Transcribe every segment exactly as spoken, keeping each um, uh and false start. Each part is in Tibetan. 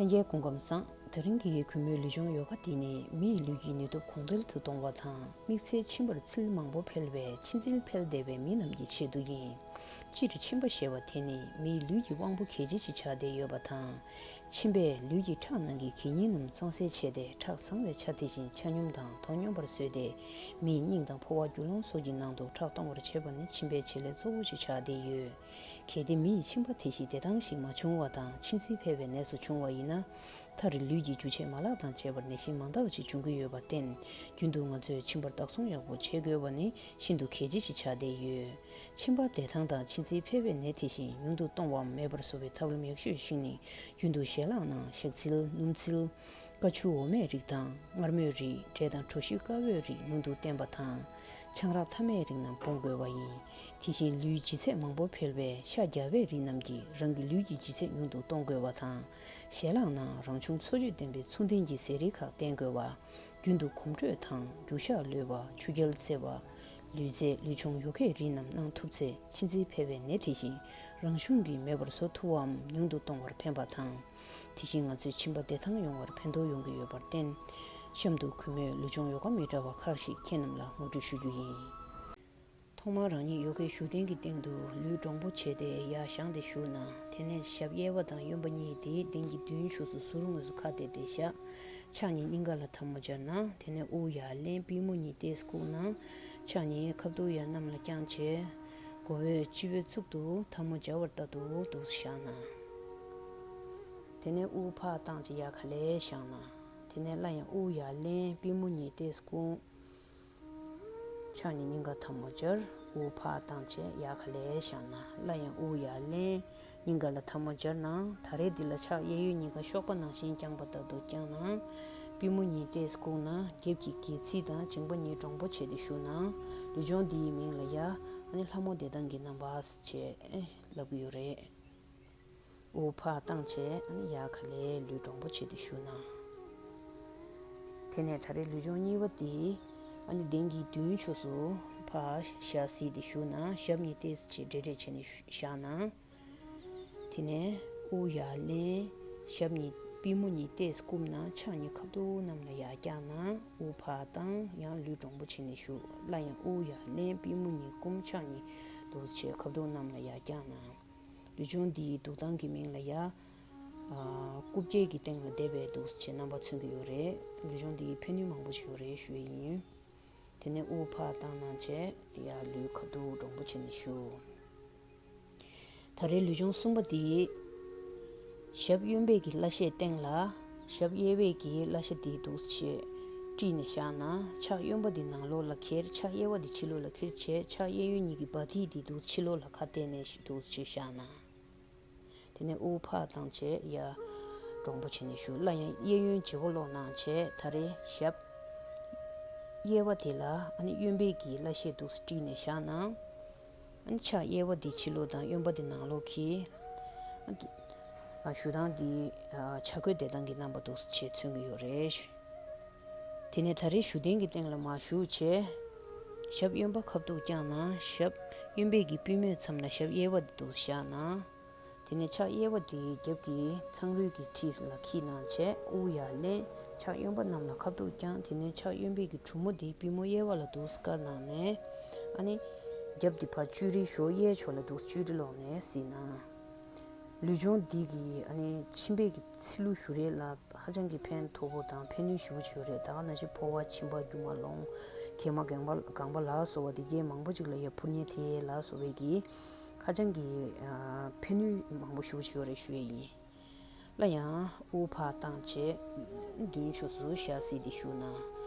ལྷན་རྒྱས་སྐུ་ཁམས་བཟང་། དེ་རིང་གི་གུས་མོས་ལུས་སྦྱོང་ཡོ་ག་འདི་ནི་མིའི་ལུས་ཀྱི་ནུས་སྟོབས་གོང་འཕེལ་དུ་གཏོང་བ་དང་། དམིགས་བསལ་མཆིན་པར་ཚིལ་མང་པོ་འཕེལ་བའི་མཆིན་ཚིལ་འཕེལ་བདེ་བའི་མི་རྣམས་ཀྱི་ཆེད་དུ་ཡིན། སྤྱིར་མཆིན་པ་ཞེས་པ་དེ་ནི་མིའི་ལུས་ཀྱི་དབང་པོ་གལ་ཆེ་ཞིག་ཆགས་བསྡད་ཡོད་པ་དང་། མཆིན་པས་ལུས་ཀྱི་ཁྲག་ནང་གི་གད་སྙིགས་རྣམས་གཙང་སེལ་བྱས་ཏེ། ཁྲག་བཟང་བའི་ཆ་དེ་བཞིན་ཆ་སྙོམས་དང་དོན་སྙོམས་པར་བཟོས་ཏེ། མིའི་སྙིང་དང་ཕོ་བ་རྒྱུ་ལོང་སོགས་ཀྱི་ནང་དུ་ཁྲག་གཏོང་བར་བྱེད་པ་ནི་མཆིན་པའི་བྱེད་ལས་གཙོ་བོ་ཞིག་ཆགས་བསྡད་ཡོད། གལ་ཏེ་མི་ཡི་མཆིན་པ་དེ་བཞིན་བདེ་ཐང་ཞིག་མ་བྱུང་བ་དང་། མཆིན་ཚིལ་འཕེལ་བའི་ནད་སོགས་བྱུང་བ་ཡིན་ན། མཐར་ལུས་ཀྱི་འཇུ་བྱེད་མ་ལག་དང་བཅས་པར་ནད་གཞི་མང་དག་ཅིག་འབྱུང་གི་ཡོད་པར་བརྟེན། རྒྱུན་དུ་ང་ཚོས་མཆིན་པར་བདག་སྲུང་ཡག་པོ་བྱེད་དགོས་པ་ནི་ཤིན་ཏུ་གལ་ཆེ་ཞིག་ཆགས་བསྡད་ཡོད། མཆིན་པ་བདེ་ཐང་དང་མཆིན་ཚིལ་འཕེལ་བའི་ནད་དེ་བཞིན་ཉུང་དུ་གཏོང་བའམ་མེད་པར་བཟོ་བའི་ཐབས་ལམ་ཡག་ཤོས་ཤིག་ནི། རྒྱུན་དུ་ཞལ་ལག་ནང་ཞག་ཚིལ། སྣུམ་ཚིལ། ཀ་ཆུ་འོ་མའི་རིགས་དང་མངར་མོའི་རིགས། འབྲས་དང་གྲོ་ཞིབ་དཀར་པོའི་རིགས་ཉུང་དུ་བསྟེན་པ་དང་། ཆང་རག་ཐ་མའི་རིགས་རྣམས་སྤོང་དགོས་པ་ཡིན། དེ་བཞིན་ལུས་ལྗིད་ཚད་མང་པོ་འཕེལ་བའི་ཤ་རྒྱ་བའི་རིགས་རྣམས་ཀྱིས་རང་གི་ལུས་ཀྱི་ལྗིད་ཚད་ཉུང་དུ་གཏོང་དགོས་པ་དང་། ཞལ་ལག་ནང་རང་བྱུང་འཚོ་བཅུད་ལྡན་པའི་ཚོང་ལྡན་གྱི་ཟས་རིགས་ཁག་བསྟེན་དགོས་པ། རྒྱུན་དུ་གོམ་བགྲོད་དང་རྒྱུ་ཞགས་གློད་པ། ཆུ་རྐྱལ་རྩེ་བ། ལུས་རྩལ། ལུས་སྦྱོང་ཡོ་གའི་རིགས་རྣམས་གནང་ཐུབ་ཚེ། མཆིན་ཚིལ་འཕེལ་བའི་ནད་དེ་བཞིན་རང་བྱུང་གིས་མེད་པར་བཟོ་ཐུབ་བམ་ཉུང་དུ་གཏོང་བར་ཕན་པ་དང་། དེ་བཞིན་ང་ཚོའི་མཆིན་པ་བདེ་ཐང་ཡོང་བར་ཕན་ཐོགས་ཡོང་གི་ཡོད་པར་བརྟེན། གཤམ་དུ་གུས་མོས་ལུས་སྦྱོང་ཡོ་ག་མི་འདྲ་བ་ཁག་ཞིག་ཁྱེད་རྣམས་ལ་ངོ་སྤྲོད་ཞུ་རྒྱུ་ཡིན། ཐོག་མར་རང་ཉིད་ཡོ་གའི་བཞུགས་གདན་གྱི་སྟེང་དུ་ལུས་དྲང་པོ་བྱས་ཏེ་ཡར་བཞེངས་ཏེ་བཞུགས་ན། དེ་ནས་ཞབས་གཡས་པ་དང་གཡོན་པ་གཉིས་དེ་གདན་གྱི་མདུན་ཕྱོགས་སུ་ཟུར་ངོས་སུ་ཁ་གཏད་དེ་བཞག་ཕྱག་གཉིས་སྙིང་ག་ལ་ཐལ་མོ་སྦྱར་ན། དེ་ནས་དབུགས་ཡར་ལེན། པུས་མོ་གཉིས་ཏོག་ཙམ་བཀུག་ན། ཕྱག་གཉིས་ཁ་ཐུག་ཡར་གནམ་ལ་བརྐྱངས་བྱས། མགོ་བོས་སྤྱི་བོའི་གཙུག་ཏུ་ཐལ་མོ་སྦྱར་བ་ལྟར་དུ་འདུག་སེ་བཞག་ན། དེ་ནས་དབུགས་ཕར་བཏང་བྱས་ཡར་ག་ལེར་བཞེངས་ན། དེ་ནས་སླར་ཡང་དབུགས་ཡར་ལེན། པུས་མོ་གཉིས་ཏོག་ཙམ་བཀུག་ཕྱག་གཉིས་སྙིང་གར་ཐལ་མོ་སྦྱར། དབུགས་ཕར་བཏང་བྱས་ཡར་ག་ལེར་བཞེངས་ན། སླར་ཡང་དབུགས་ཡར་ལེན། སྙིང་ག་ལ་ཐལ་མོ་སྦྱར་ན། ད་རེས་འདི་ལ་ཕྱག་གཡས་གཡོན་གཉིས་ཀ་གཤོག་པ་ནང་བཞིན་བརྐྱངས་པ་ལྟར་དུ་བརྐྱངས་ན། པུས་མོ་གཉིས་ཏོག་ཙམ་བཀུག་ན། རྒྱབ་ཀྱི་སྒལ་ཚིགས་དང་མཇིང་པ་གཉིས་དྲང་པོ་བྱས་ཏེ་བཞུགས་ན། ལུས་སྦྱོང་འདིའི་མིང་ལ་ཡ། ཨ་ནི་ལྷ་མོ་བདེ་ཐང་གི་རྣམ་པ་ཞེས་ལབ་ཀྱི་ཡོད་རེད། དབུགས་ཕར་བཏང་བྱས་ཨ་ནི་ཡར་ག་ལེར་ལུས་དྲང་པོ་བྱས་ཏེ་བཞུགས་ན། དེ་ནས་ད་རེས་ལུས་སྦྱོང་གཉིས་པ་དེ་ཨ་ནི་གདན་གྱི་མདུན་ཕྱོགས་སུ་ཕར་ཞབས་གཟིགས་ཏེ་བཞུགས་ན། ཞབས་གཉིས་ཏོག་ཙམ་བྱས་འབྲེལ་འབྲེལ་བྱས་ནས་བཞག་ན། དེ་ནས་དབུགས་ཡར་ལེན། ཞབས་གཉིས་པུས་མོ་གཉིས་ཏོག་ཙམ་བསྐུམ་ན། ཕྱག་གཉིས་ཁ་ཐུག་གནམ་ལ་ཡར་བརྐྱངས་ན། དབུགས་ཕར་བཏང་། ཡང་ལུས་དྲང་པོ་བྱས་ནས་བཞུགས། སླར་ཡང་དབུགས་ཡར་ལེན། པུས་མོ་གཉིས་བསྐུམ། ཕྱག་གཉིས་འདུག་སེ་བྱས་ཁ་ཐུག་གནམ་ལ་ཡར་བརྐྱངས་ན། ལུས་སྦྱོང་འདིའི་འདུག་སྟངས་ཀྱི་མིང་ལ་ཡ། ཨ། རྐུབ་བཀྱག་གི་སྟེང་ལ་བསྡད་པའི་འདུག་སེ་བྱས་རྣམ་པ་མཚོན་གྱི་ཡོད་རེད། ལུས་སྦྱོང་འདིའི་ཕན་ནུས་མང་པོ་ཞིག་ཡོད་རེད་ཞུ་ཡས་ཡིན། དེ་ནས་དབུགས་ཕར་བཏང་གནང་བྱས་ཡར་ལུས་ཁ་ཐུག་དྲང་པོ་བྱས་ནས་བཞུགས། ད་རེས་ལུས་སྦྱོང་གསུམ་པ་འདི། ཞབས་གཡོན་པའི་གི་བརླ་ཤའི་སྟེང་ལ། ཞབས་གཡས་པའི་གི་བརླ་ཤ་འདི་འདུག་སེ་བྱས་དཀྲིས་ནས་བཞག་ན། ཕྱག་གཡོན་པ་འདི་ནང་ལོགས་ལ་འཁྱེར། ཕྱག་གཡས་པ་འདི་ཕྱི་ལོགས་ལ་འཁྱེར་བྱས། ཕྱག་གཡས་གཡོན་གཉིས་ཀྱི་བ་ཐིག་འདི་འདུག་སེ་ཕྱི་ལོགས་ལ་ཁ་གཏད་ནས་འདུག་སེ་བཞག་ན། དེ་ནས་དབུགས་ཕར་བཏང་བྱས་ཡར་དྲང་པོ་བྱས་ནས་བཞུགས། སླར་ཡང་གཡས་གཡོན་བརྗེ་པོ་སློག་གནང་བྱས། ད་རེས་ཞབས་གཡས་པ་དེ་ལ་ཨ་ནི་གཡོན་པའི་གི་བརླ་ཤ་འདུག་སེ་དཀྲིས་ནས་བཞག་ན། ཨ་ནི་ཕྱག་གཡས་པ་འདི་ཕྱི་ལོགས་དང་གཡོན་པ་འདི་ནང་ལོགས་ཀྱི་ཨ་བཞུགས་སྟངས་འདི་ཨ་བྱ་རྒོད་བསྡད་སྟངས་ཀྱི་རྣམ་པ་འདུག་སེ་བྱས་མཚོན་གྱི་ཡོད་རེད། དེ་ནས་ད་རེས་བཞུགས་གདན་གྱི་སྟེང་ལ་མར་བཞུགས་བྱས། ཞབས་གཡོན་པ་ཁ་ཐུག་བརྐྱངས་ན། ཞབས་གཡོན་པའི་གི་པུས་མོའི་མཚམས་ལ་ཞབས་གཡས་པ་འདི་འདུག་སེ་བཞག་ན། དེ་ནས་ཕྱག་གཡས་པ་དེ་རྒྱབ་ཀྱི་ཚངས་རུས་ཀྱི་འཁྲིས་ལ་འཁྱེར་གནང་བྱས། དབུགས་ཡར་ལེན། ཕྱག་གཡོན་པ་གནམ་ལ་ཁ་ཐུག་བརྐྱངས། དེ་ནས་ཕྱག་གཡོན་པའི་གི་གྲུ་མོ་དེ་པུས་མོ་གཡས་པ་ལ་འདུག་སེ་བཀར་གནང་ནས། ཨ་ནི་རྒྱབ་ཀྱི་ཕར་གཅུས་རིས་ཞོག་གཡས་ཕྱོགས་ལ་འདུག་སེ་གཅུས་རིས་སློག་ནས་གཟིགས་ན། ལུས་སྦྱོང་འདི་གིས་ཨ་ནི་མཆིན་པའི་གི་ཚིལ་ལུ་ཞུ་རེས་ལ་ཧ་ཅང་གི་ཕན་ཐོགས་པོ་དང་ཕན་ནུས་ཞེ་པོ་ཅིག་ཡོད་རེད། ད་ག་ནང་བཞིན་ཕོ་བ་མཆིན་པ་རྒྱུ་མ་ལོང་། གད་མ་རྒན་པ་རྒན་པ་ལ་སོགས་པ་དེ་གས་མང་པོ་ཅིག་ལ་ཡ་འཕུར་མཁན་དེ་ལ་སོགས་པའི་གི་ཧ་ཅང་གི་ཨ་ཕན་ནུས་མང་པོ་ཞེ་པོ་ཅིག་ཡོད་རེད་ཞུ་ཡས་ཡིན། སླར་ཡང་དབུགས་ཕར་བཏང་བྱས་མདུན་ཕྱོགས་སུ་ཞབས་གཟིགས་ཏེ་བཞུགས་ན།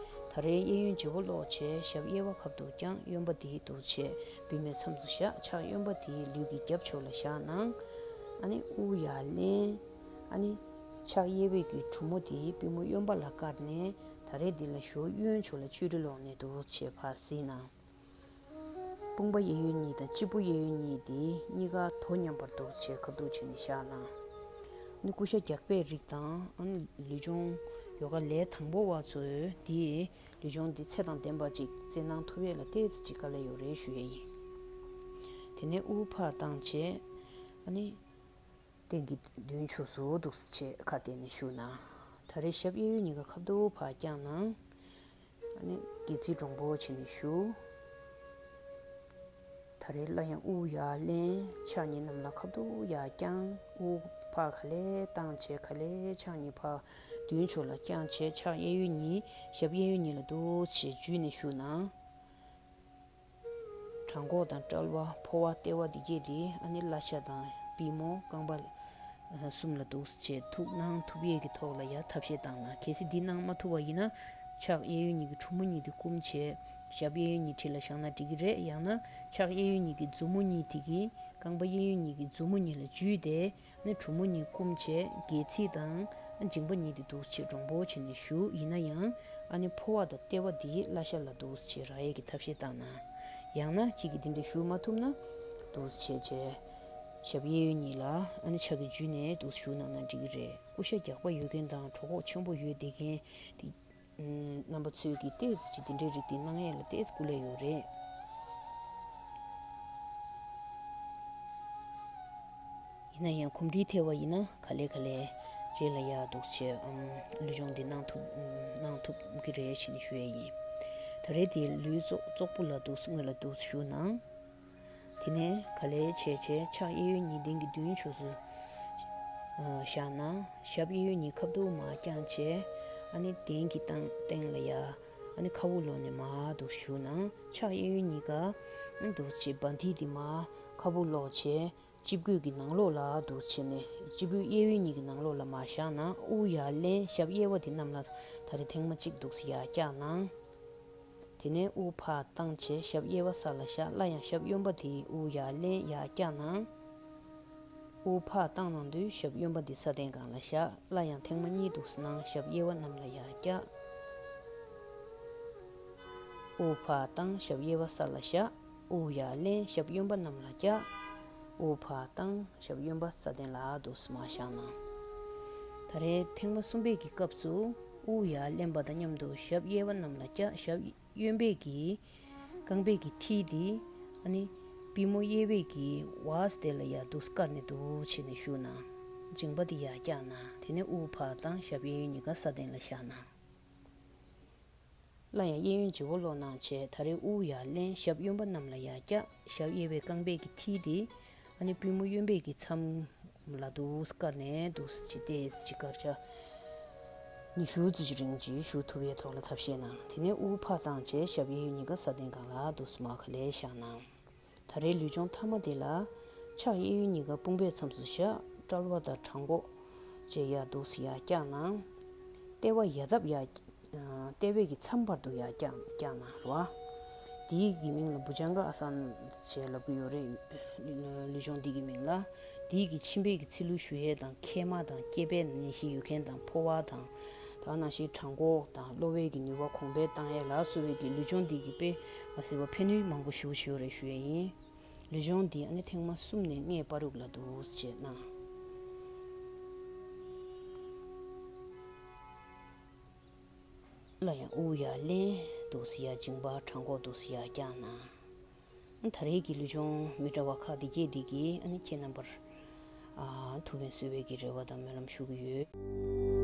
ད་རེས་གཡས་གཡོན་བརྗེ་པོ་སློག་བྱས། ཞབས་གཡས་པ་ཁ་ཐུག་བརྐྱངས། གཡོན་པ་དེ་འདུག་སེ་བྱས་པུས་མོའི་མཚམས་སུ་བཞག་ཕྱག་གཡོན་པ་དེ་ལུས་ཀྱི་རྒྱབ་ཕྱོགས་ལ་བཞག་ན། ཨ་ནི་དབུགས་ཡར་ལེན། ཨ་ནི་ཕྱག་གཡས་པའི་གི་གྲུ་མོ་དེ་པུས་མོ་གཡོན་པ་ལ་བཀར་ནས། ད་རེས་འདི་ལ་ཞོག་གཡོན་ཕྱོགས་ལ་གཅུས་རིས་སློག་ནས་འདུག་སེ་བྱས་ཕར་གཟིགས་ན། དཔུང་པ་གཡས་གཡོན་གཉིས་དང་སྤྱི་བོ་གཡས་གཡོན་གཉིས་དེ་གཉིས་ཀ་དོ་མཉམ་པར་འདུག་སེ་བྱས་ཁ་ཐུག་བྱས་ནས་བཞག་ན། ཨ་ནི་ཀུ་ཤ་རྒྱགས་པའི་རིགས་དང་། ཨ་ནི་ལུས་སྦྱོང་ཡོ་ག་ལས་དང་པོ་བ་ཚོས་འདི་ལུས་སྦྱོང་འདི་ཚད་དང་ལྡན་པ་ཅིག་རྩེད་གནང་ཐུབ་ཡས་ལ་ཏོག་ཙམ་ཅིག་དཀའ་ལས་ཡོད་རེད་ཞུ་ཡས་ཡིན། དེ་ནས་དབུགས་ཕར་བཏང་བྱས། ཨ་ནི་ སྟེང་གི་མདུན་ཕྱོགས་སུ་འདུག་སེ་བྱས་ཁ་གཏད་ནས་བཞུགས་ན། ད་རེས་ཞབས་གཡས་གཡོན་གཉིས་ཀ་ཁ་ཐུག་ཕར་བརྐྱངས་ན། ཨ་ནི་སྒལ་ཚིགས་དྲང་པོ་བྱས་ནས་བཞུགས། ད་རེས་སླར་ཡང་དབུགས་ཡར་ལེན། ཕྱག་གཉིས་གནམ་ལ་ཁ་ཐུག་ཡར་བརྐྱངས། དབུགས་ཕར་ག་ལེར་བཏང་བྱས། ག་ལེར་ཕྱག་གཉིས་ཕར་མདུན་ཕྱོགས་ལ་བརྐྱངས་བྱས། ཕྱག་གཡས་གཡོན་གཉིས། ཞབས་གཡས་གཡོན་གཉིས་ལ་འདུག་སེ་བྱས་འཇུས་ནས་བཞུགས་ན། བྲང་ཁོག་དང་དཔྲལ་བ། ཕོ་བ། ལྟེ་བ་འདི་གྱད་དེ་ཨ་ནི་བརླ་ཤ་དང་པུས་མོ། རྐང་པ་གསུམ་ལ་འདུག་སེ་བྱས་ཐུགས་སྣང་ཐུབ་ཡས་ཀྱི་ཐོག་ལ་ཡར་ཐབས་ཤེས་བཏང་ན། གལ་སྲིད་འདི་གནང་མ་ཐུབ་པ་ཡིན་ན། ཕྱག་གཡས་གཡོན་གཉིས་ཀྱི་གྲུ་མོ་གཉིས་དེ་བསྐུམ་བྱས། ཞབས་གཡས་གཡོན་གཉིས་འཁྲིས་ལ་བཞག་ན་འགྲིག་གི་རེད། ཡང་ན་ཕྱག་གཡས་གཡོན་གཉིས་ཀྱི་མཛུབ་མོ་གཉིས་དེ་གིས་རྐང་པ་གཡས་གཡོན་གཉིས་ཀྱི་མཛུབ་མོ་གཉིས་ལ་འཇུས་ཏེ། ནི་གྲུ་མོ་གཉིས་བསྐུམ་བྱས། སྒལ་ཚིགས་དང་མཇིང་པ་གཉིས་དེ་འདུག་སེ་བྱས་དྲང་པོ་བྱས་ནས་བཞུགས། ཡིན་ན་ཡང་ཨ་ནི་ཕོ་བ་དང་ལྟེ་བ་འདི་བརླ་ཤ་ལ་འདུག་སེ་བྱས་རག་ཡས་ཀྱི་ཐབས་ཤེས་བཏང་ན། ཡང་ན་ཁྱེད་ཀྱིས་འདི་འདྲ་བཞུགས་མ་ཐུབ་ན། འདུག་སེ་བྱས་བྱས་ཞབས་གཡས་གཡོན་གཉིས་ལ་ཨ་ནི་ཕྱག་གིས་འཇུས་ནས་འདུག་སེ་བཞུགས་གནང་ན་འགྲིག་གི་རེད། ཀུ་ཤ་རྒྱགས་པ་ཡོད་མཁན་དང་གྲོད་ཁོག་ཆེན་པོ་ཡོད་བསྡད་མཁན་དེ། རྣམ་པ་ཚོས་ཀྱིས་ཏོག་ཙམ་ཅིག་དེ་འདྲའི་རིགས་དེ་གནང་ཡས་ལ་ཏོག་ཙམ་སྐུ་ལས་ཡོད་རེད། ཡིན་ན་ཡང་གོམས་འདྲིས་ཐེབས་པ་ཡིན་ན་ག་ལེ་ག་ལེ་རྗེས་ལ་ཡར་འདུག་སེ་བྱས་ཨམ་ལུས་སྦྱོང་འདི་གནང་ཐུབ། གནང་ཐུབ་ཀྱི་རེད་ཅེས་ནས་ཞུ་ཡས་ཡིན། ད་རེས་དེ་ལུས་ཙོག་ཙོག་པུ་ལ་འདུག་སེ་སྔོན་ལ་འདུག་སེ་བཞུགས་ན། དེ་ནས་ག་ལེ་བྱས་བྱས་ཕྱག་གཡས་གཡོན་གཉིས་སྟེང་གི་མདུན་ཕྱོགས་སུ་བཞག་ན། ཞབས་གཡས་གཡོན་གཉིས་ཁ་ཐུག་མར་བརྐྱངས་བྱས། ཨ་ནི་གདན་གྱི་སྟེང་སྟེང་ལ་ཡ། ཨ་ནི་ཁ་དབུགས་ལོག་ནས་མར་འདུག་བཞུགས་ན། ཕྱག་གཡས་གཡོན་གཉིས་ཀ་འདུག་བྱས་བྷ་ཏི་དེ་མར་ཁ་དབུགས་ལོག་བྱས། སྤྱི་བོའི་གི་ནང་ལོགས་ལ་འདུག་བྱས་ནས་སྤྱི་བོའི་གཡས་གཡོན་གཉིས་ཀྱི་ནང་ལོགས་ལ་མར་བཞག་ན། དབུགས་ཡར་ལེན། ཞབས་གཡས་པ་དེ་གནམ་ལ་ད་རེས་ཐེངས་མ་གཅིག་འདུག་སེ་ཡར་བཀྱག་ན། དེ་ནས་དབུགས་ཕར་བཏང་བྱས་ཞབས་གཡས་པ་ས་ལ་བཞག་སླར་ཡང་ཞབས་གཡོན་པ་དེ་དབུགས་ཡར་ལེན། ཡར་བཀྱག་ན། དབུགས་ཕར་བཏང་གནང་དུས་ཞབས་གཡོན་པ་འདི་ས་གདན་སྒང་ལ་བཞག་སླར་ཡང་ཐེངས་མ་གཉིས་འདུག་སེ་གནང་། ཞབས་གཡས་པ་གནམ་ལ་ཡར་བཀྱག་དབུགས་ཕར་བཏང་། ཞབས་གཡས་པ་ས་ལ་བཞག་དབུགས་ཡར་ལེན། ཞབས་གཡོན་པ་གནམ་ལ་བཀྱག་དབུགས་ཕར་བཏང་། ཞབས་གཡོན་པ་ས་གདན་ལ་འདུག་སེ་མར་བཞག་གནང་། ད་རེས་ཐེངས་མ་གསུམ་པའི་གི་སྐབས་སུ་དབུགས་ཡར་ལེན་པ་དང་མཉམ་དུ་ཞབས་གཡས་པ་གནམ་ལ་བཀྱག་ཞབས་གཡོན་པའི་གི་རྐང་པའི་གི་མཐིལ་དེ་ཨ་ནི་པུས་མོ་གཡས་པའི་གི་བ་སྟེ་ལ་ཡ་འདུག་སེ་བཀར་ནས་འདུག་བྱས་ནས་བཞུགས་ན། མཇིང་པ་དེ་ཡར་བཀྱག་ན། དེ་ནས་དབུགས་ཕར་བཏང་། ཞབས་གཡས་གཡོན་གཉིས་ཀ་ས་གདན་ལ་བཞག་ན། སླར་ཡང་གཡས་གཡོན་ལྗིད་པོ་ལོག་གནང་བྱས། ད་རེས་དབུགས་ཡར་ལེན། ཞབས་གཡོན་པ་གནམ་ལ་ཡར་བཀྱག་ཞབས་གཡས་པའི་རྐང་པའི་གི་མཐིལ་དེ་ཨ་ནི་པུས་མོ་གཡོན་པའི་གི་མཚམས་ལ་འདུག་སེ་བཀར་ནས་འདུག་སེ་ཅིག་ཏོག་ཙམ་ཅིག་སྐར་ཆ་ཉི་ཤུ་ཙམ་ཅིག་རིང་ཅིག་བཞུགས་ཐུབ་པའི་ཐོག་ལ་ཐབས་ཤེས་གནང་། དེ་ནས་དབུགས་ཕར་བཏང་བྱས་ཞབས་གཡས་གཡོན་གཉིས་ཀ་ས་གདན་སྒང་ལ་འདུག་སེ་མར་ག་ལེར་བཞག་གནང་། ད་རེས་ལུས་སྦྱོང་མཐའ་མ་དེ་ལ་ཕྱག་གཡས་གཡོན་གཉིས་ཀ་དཔུང་པའི་མཚམས་སུ་བཞག་དཔྲལ་བ་དང་བྲང་ཁོག་བཅས་ཡར་འདུག་སེ་ཡར་བཀྱག་གནང་། ལྟེ་བ་ཡ་འདབ་ཡར། ལྟེ་བའི་གི་མཚམས་བར་དུ་ཡར་བཀྱག་བཀྱག་གནང་རོ། དེའི་གི་མིང་ལ་བྷུ་ཇང་ག་ཨ་སན་ཞེས་ལབ་ཀྱི་ཡོད་རེད། ལུས་སྦྱོང་འདི་གི་མིང་ལ། དེའི་གི་མཆིན་པའི་གི་ཚིལ་ལུ་ཞུ་ཡས་དང་མཁལ་མ་དང་སྐེད་པའི་ནད་གཞི་ཡོད་མཁན་དང་ཕོ་བ་དང་། ད་ནང་བཞིན་བྲང་ཁོག་དང་གློ་བའི་གི་ནུས་པ་གོང་འཕེལ་བཏང་ཡས་ལ་སོགས་པའི་གི་ལུས་སྦྱོང་འདི་གི་དཔེ་མ་སྲིད་པ་ཕན་ནུས་མང་པོ་ཞེ་པོ་ཅིག་ཡོད་རེད་ཞུ་ཡས་ཡིན། ལུས་སྦྱོང་འདི་ཨ་ནི་ཐེངས་མ་གསུམ་ནས་ལྔའི་བར་དུ་ལ་འདུག་སེ་གནང་། ལ་ཡང་དབུགས་ཡར་ལེན། འདུག་སེ་ཡར་མཇིང་པ་བྲང་ཁོག་འདུག་སེ་ཡར་བཀྱག་གནང་། ཨ་ད་རེས་ཀྱི་ལུས་སྦྱོང་མི་འདྲ་བ་ཁག་འདི་གས་འདི་གིས་ཨ་ནི་ཁྱེད་རྣམ་པར་ཨ་ཐུགས་ཕན་གསོས་པའི་གི་རེ་བ་དང་སྨོན་ལམ་ཞུ་གི་ཡོད།